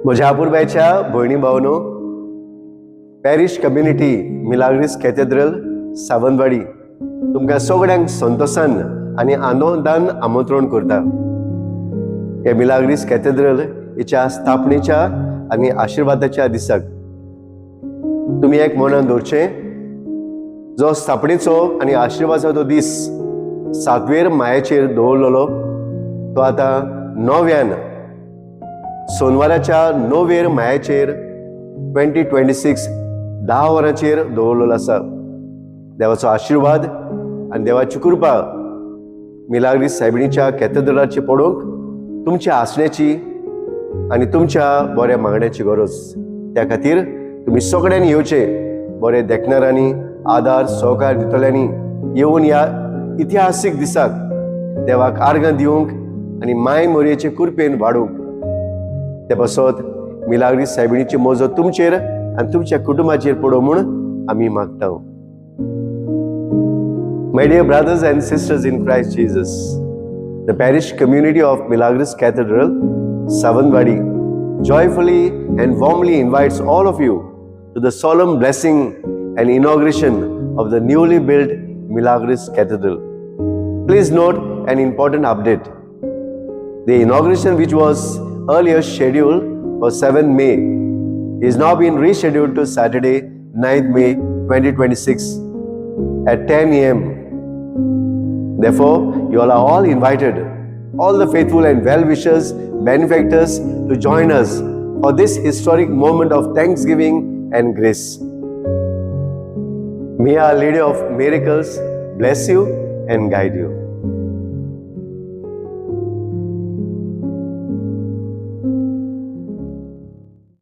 म्हज्या आपुरबायच्या भयणी भावनो, parish community Milagres cathedral Sawantwadi तुमकां सगळ्यांक संतोशान आनी आनंदान आमंत्रण करता हे मिलाग्रीस कॅथेड्रल हिच्या स्थापनेच्या आनी आशिर्वादाच्या दिसाक. तुमी एक मनान दवरचें, जो स्थापनेचो आनी आशिर्वादाचो दीस सातवेर मायाचेर दवरलेलो, तो आतां नव्यान सोनवाराच्या णवेर मायाचेर 2026 10 वरांचेर दवरलेलो आसा. देवाचो आशिर्वाद आनी देवाची कृपा मिलाग्रीस सायबिणीच्या कॅथेड्रलाचेर पडूंक तुमच्या आसण्याची आनी तुमच्या बऱ्या मागण्याची गरज. त्या खातीर तुमी सगळ्यांनी येवचे. बरे देखणाऱ्यांनी, आदार सहकार दितल्यांनी येवन ह्या इतिहासीक दिसाक देवाक आर्गां दिवंक आनी माय मोरयेचे कृपेन वाडूंक. ते पासत मिलाग्री सायबिणीची मजत तुमचेर आनी तुमच्या कुटुंबाचेर पडूं म्हूण आमी मागता. My dear brothers and sisters in Christ Jesus, the parish community of Milagres Cathedral, Sawantwadi, joyfully and warmly invites all of you to the solemn blessing and inauguration of the newly built Milagres Cathedral. Please note an important update. The inauguration, which was earlier scheduled for 7 May, is now been rescheduled to Saturday, 9th May 2026 at 10 a.m. Therefore, you all are all invited, all the faithful and well wishers, benefactors, to join us for this historic moment of thanksgiving and grace. May Our Lady of Miracles bless you and guide you.